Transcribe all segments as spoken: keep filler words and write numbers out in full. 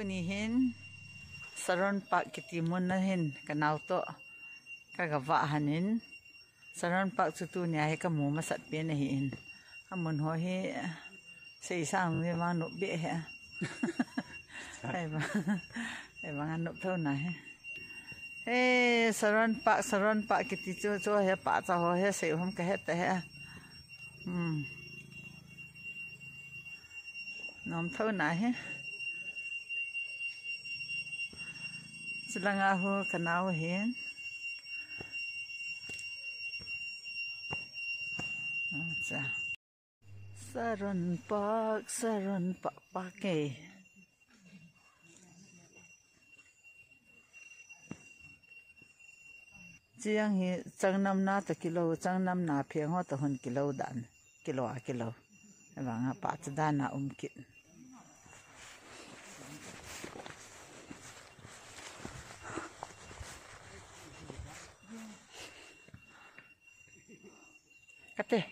Tuni hin Saron Park kiti mun a hin kanao toh kagavah hon in, Saron Park chu tunia hi kamu masat pen ahin. Amun ho hi seisang ve vang nop beh hi. Ei vang, ei vang anop thou nahi. He, Saron Park, Saron Park kiti chu, chu hi pahcha ho hi sei ham kahe ta hi. Hmm. Nom thou nahi. Chulanga hu kanao hin. Acha. Saron Park, Saron Park, Park e. Chiang hi changnamna toh kilou, changnamna pheng ho toh hung kilou dan, kilou a kilou. Avanga pahcha dan a um kit. Kate.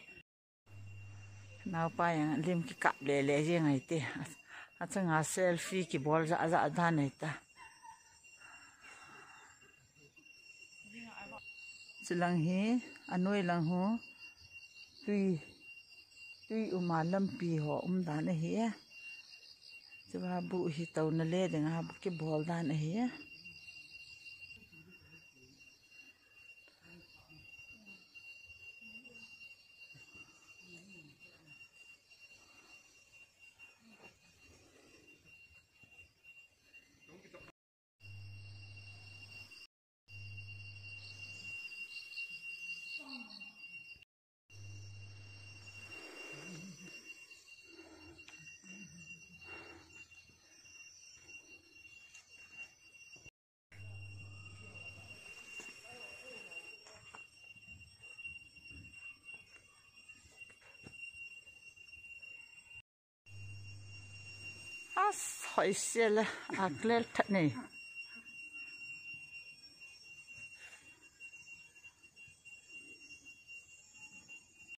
Naopa jong lim kikap lele jeng ahi te. Achanga selfie kibol jahjah dan ahi ta. Chulang hi, anoi lang hu, tui, tui um a lampi ho um dan ahi e. Chua bu hi touna le dinga bu kibol dan ahi e. As, hoisel a, a clear that nei.